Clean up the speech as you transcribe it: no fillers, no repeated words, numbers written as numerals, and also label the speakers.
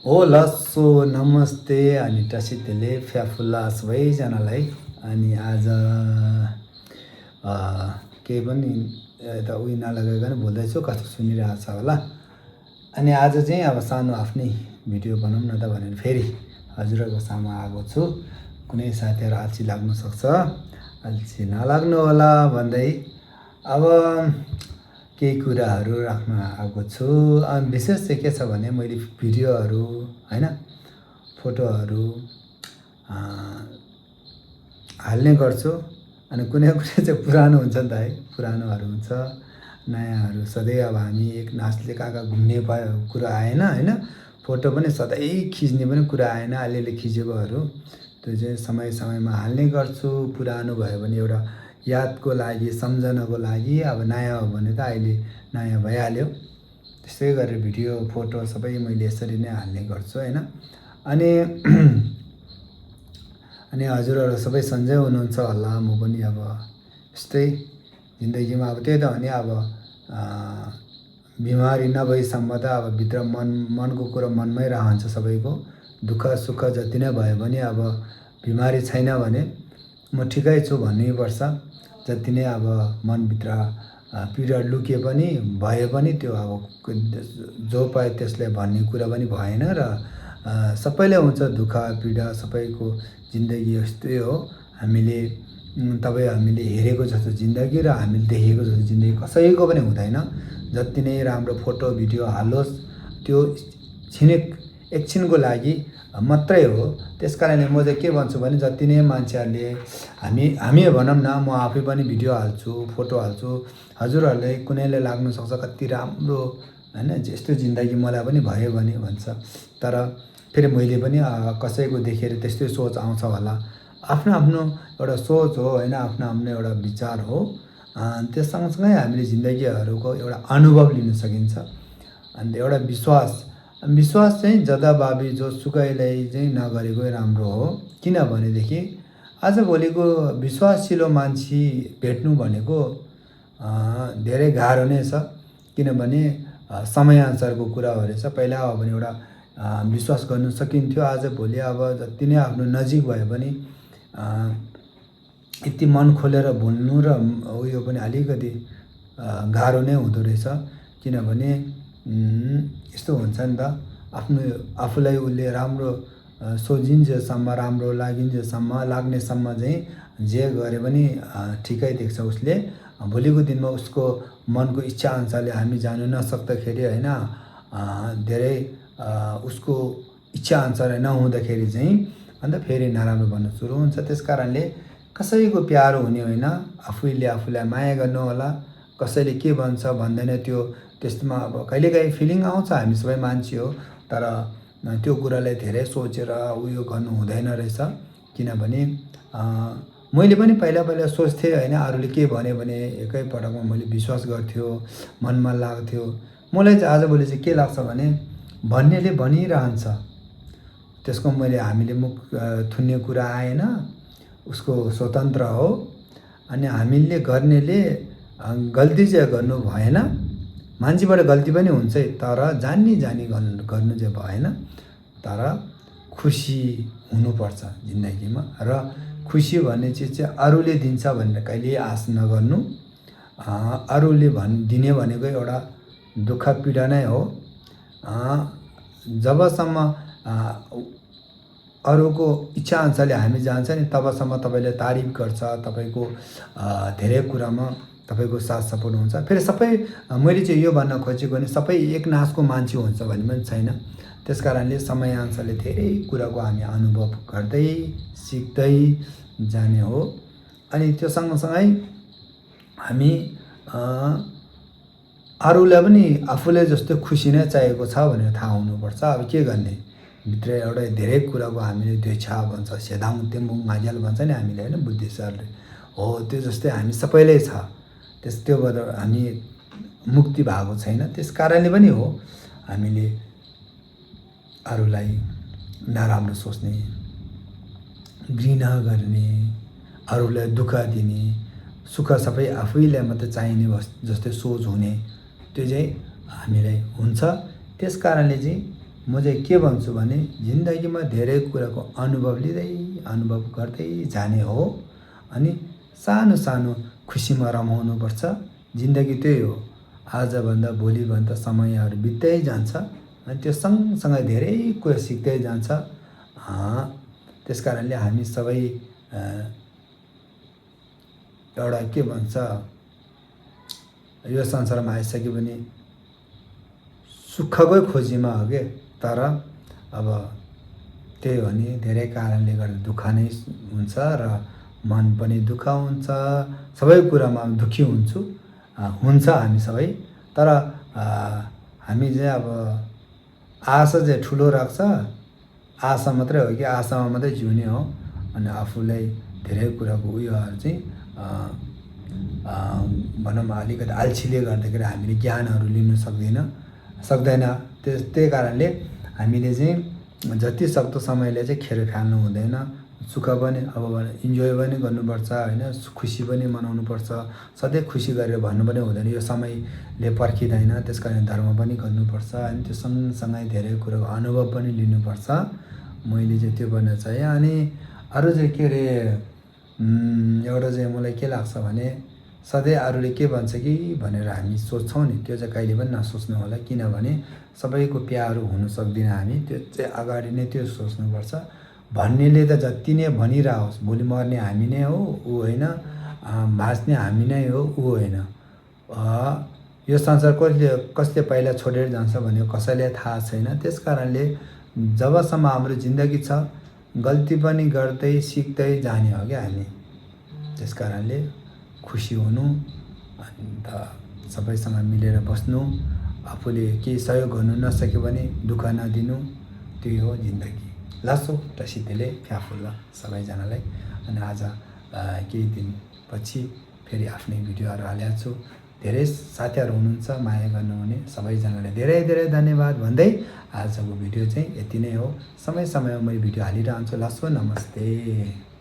Speaker 1: लस्सो नमस्ते अनि टसितेले फ्याफुल्ला सबैजनालाई। अनि आज केही पनि यता उयो नलगाइकन बोल्दैछु, कस्तो सुनिरहेको छ होला। अनि आज चाहिँ अब सानो आफ्नै भिडियो बनाउँ न त भनेर फेरि हजुरहरूको सामु आएको छु। कुनै साथीहरू अल्छी लाग्नु सक्छ, अल्छी नलाग्नु होला भन्दै अब केही कुराहरू राख्न आएको छु। अनि विशेष चाहिँ के छ भने मैले भिडियोहरू हैन, फोटोहरू हाल्ने गर्छु। अनि कुनै कुनै चाहिँ पुरानो हुन्छ नि त है, पुरानोहरू हुन्छ, नयाँहरू सधैँ। अब हामी एक नाचले कहाँ कहाँ घुम्ने कुरा आएन हैन, फोटो पनि सधैँ खिच्ने पनि कुरा आएन। अलिअलि खिचेकोहरू त्यो चाहिँ समय समयमा हाल्ने गर्छु। पुरानो भयो भने एउटा यादको लागि, सम्झनाको लागि। अब नयाँ हो भने त अहिले नयाँ भइहाल्यो। त्यस्तै गरेर भिडियो फोटो सबै मैले यसरी नै हाल्ने गर्छु हैन। अनि अनि हजुरहरू सबै सन्चै हुनुहुन्छ होला। म पनि अब यस्तै जिन्दगीमा अब त्यही त हो नि, अब बिमारी नभएसम्म त अब भित्र मनको कुरा मनमै रहन्छ सबैको। दुःख सुख जति नै भयो भने अब बिमारी छैन भने म ठिकै छु भन्नुपर्छ। जति नै अब मनभित्र पीडा लुके पनि भए पनि त्यो अब जो पाए त्यसले भन्ने कुरा पनि भएन। र सबैले हुन्छ दुःख पीडा, सबैको जिन्दगी यस्तै हो। हामीले हेरेको जस्तो जिन्दगी र हामीले देखेको जस्तो जिन्दगी कसैको पनि हुँदैन। जति नै राम्रो फोटो भिडियो हालोस् त्यो एकछिनको लागि मात्रै हो। त्यस कारणले म चाहिँ के भन्छु भने जति नै मान्छेहरूले हामी भनौँ न, म आफै पनि भिडियो हाल्छु, फोटो हाल्छु। हजुरहरूलाई कुनैले लाग्नु सक्छ कति राम्रो हैन, यस्तो जिन्दगी मलाई पनि भयो भने भन्छ। तर फेरि मैले पनि कसैको देखेर त्यस्तै सोच आउँछ होला। आफ्नो आफ्नो एउटा सोच हो हैन, आफ्नो आफ्नो एउटा विचार हो। त्यस सँगसँगै हामीले जिन्दगीहरूको एउटा अनुभव लिन सकिन्छ। अन्त एउटा विश्वास चाहिँ जताभावी जोसुकैलाई चाहिँ नगरेकै राम्रो हो। किनभनेदेखि आजभोलिको विश्वासिलो मान्छे भेट्नु भनेको धेरै गाह्रो नै छ। किनभने समयअनुसारको कुरा हो रहेछ। पहिला हो भने एउटा विश्वास गर्न सकिन्थ्यो। आजभोलि अब जति नै आफ्नो नजिक भए पनि यति मन खोलेर बोल्नु र उयो पनि अलिकति गाह्रो नै हुँदो रहेछ। किनभने यस्तो हुन्छ नि त, आफूलाई उसले राम्रो सोझिन्जेलसम्म, राम्रो लाग्नेसम्म चाहिँ जे गरे पनि ठिकै देख्छ उसले। भोलिको दिनमा उसको मनको इच्छा अनुसारले हामी जानु नसक्दाखेरि हैन, धेरै उसको इच्छा अनुसार नहुँदाखेरि चाहिँ अन्त फेरि नराम्रो भन्नु सुरु हुन्छ। त्यस कारणले कसैको प्यारो हुने होइन, आफूलाई माया गर्नु होला। कसैले के भन्छ भन्दैन त्यस्तोमा अब कहिलेकाहीँ फिलिङ आउँछ, हामी सबै मान्छे हो। तर त्यो कुरालाई धेरै सोचेर उयो गर्नु हुँदैन रहेछ। किनभने मैले पनि पहिला सोच्थेँ हैन, अरूले के भन्यो भने एकैपटकमा मैले विश्वास गर्थ्यो, मनमा लाग्थ्यो। मलाई चाहिँ आजभोलि चाहिँ के लाग्छ भने भन्नेले भनिरहन्छ, त्यसको हामीले मुख थुन्ने कुरा आएन, उसको स्वतन्त्र हो। अनि हामीले गर्नेले गल्ती चाहिँ गर्नु भएन। मान्छेबाट गल्ती पनि हुन्छ, तर जानी गर्नु चाहिँ भएन। तर खुसी हुनुपर्छ जिन्दगीमा। र खुसी भन्ने चिज चाहिँ अरूले दिन्छ भनेर कहिल्यै आश नगर्नु। अरूले दिने भनेको एउटा दुःख पीडा नै हो। जबसम्म अरूको इच्छा अनुसारले हामी जान्छ नि, तबसम्म तपाईँले तारिफ गर्छ, तपाईँको धेरै कुरामा तपाईँको साथ सपोर्ट हुन्छ। फेरि सबै मैले चाहिँ यो भन्न खोजेको भने सबै एक नासको मान्छे हुन्छ भन्ने पनि छैन। त्यस कारणले समयअनुसारले धेरै कुराको हामी अनुभव गर्दै सिक्दै जाने हो। अनि त्यो सँगसँगै हामी अरूलाई पनि आफूलाई जस्तो खुसी नै चाहिएको छ भनेर थाहा हुनुपर्छ। अब के गर्ने, भित्र एउटा धेरै कुराको हामीले द्वेषा भन्छ, सेदाङ तेम्बुङ माझ्याल भन्छ नि हामीले होइन, बुद्धिस्टहरूले हो। त्यो जस्तै हामी सबैलाई छ। त्योबाट हामी मुक्ति भएको छैन। त्यस कारणले पनि हो हामीले अरूलाई नराम्रो सोच्ने, घृणा गर्ने, अरूलाई दुःख दिने, सुख सबै आफैलाई मात्रै चाहिने जस्तै सोच हुने, त्यो चाहिँ हामीलाई हुन्छ। त्यस कारणले चाहिँ म चाहिँ के भन्छु भने जिन्दगीमा धेरै कुराको अनुभव लिँदै अनुभव गर्दै जाने हो। अनि सानो सानो खुसीमा रमाउनुपर्छ। जिन्दगी त्यही हो, आजभन्दा भोलिभन्दा समयहरू बित्दै जान्छ अनि त्यो सँगसँगै धेरै कुरा सिक्दै जान्छ। त्यस कारणले हामी सबै एउटा के भन्छ, यो संसारमा आइसक्यो भने सुखकै खोजीमा हो के। तर अब त्यही हो नि, धेरै कारणले गर्दा दुःख नै हुन्छ र मन पनि दुःख हुन्छ, सबै कुरामा दुःखी हुन्छ हामी सबै। तर हामी चाहिँ अब आशा चाहिँ ठुलो राख्छ, आशा मात्रै हो कि आशामा मात्रै जिउने हो। अनि आफूलाई धेरै कुराको उयोहरू चाहिँ भनौँ अलिकति अल्छीले गर्दाखेरि हामीले ज्ञानहरू लिनु सक्दैन। त्यही कारणले हामीले चाहिँ जति सक्दो समयले चाहिँ खेर फाल्नु हुँदैन। सुख पनि अब इन्जोय पनि गर्नुपर्छ होइन, खुसी पनि मनाउनुपर्छ। सधैँ खुसी गरेर भन्नु पनि हुँदैन, यो समयले पर्खिँदैन। त्यस कारण धर्म पनि गर्नुपर्छ। अनि त्यो सँगसँगै धेरै कुराको अनुभव पनि लिनुपर्छ। मैले चाहिँ त्यो भन्न चाहेँ। अनि अरू चाहिँ के अरे, एउटा चाहिँ मलाई के लाग्छ भने सधैँ अरूले के भन्छ कि भनेर हामी सोच्छौँ नि, त्यो चाहिँ कहिले पनि नसोच्नु होला। किनभने सबैको प्यारो हुनु सक्दैन हामी, त्यो चाहिँ अगाडि नै त्यो सोच्नुपर्छ। भन्नेले त जति नै भनिरहोस्, भोलि मर्ने हामी नै हो, ऊ होइन। बाँच्ने हामी नै हो, ऊ होइन। यो संसार कसले पहिला छोडेर जान्छ भन्ने कसैलाई थाहा छैन। त्यस कारणले जबसम्म हाम्रो जिन्दगी छ, गल्ती पनि गर्दै सिक्दै जाने हो क्या हामी। त्यस कारणले खुसी हुनु, अन्त सबैसँग मिलेर बस्नु, आफूले केही सहयोग गर्नु नसक्यो भने दुःख नदिनु, त्यही हो जिन्दगी। लासो र सिद्धले फ्याफुल्ला सबैजनालाई। अनि आज केही दिनपछि फेरि आफ्नै भिडियोहरू हालेको छु। धेरै साथीहरू हुनुहुन्छ माया गर्नुहुने सबैजनालाई धेरै धेरै धन्यवाद भन्दै आजको भिडियो चाहिँ यति नै हो। समय समयमा मैले भिडियो हालिरहन्छु। लासो नमस्ते।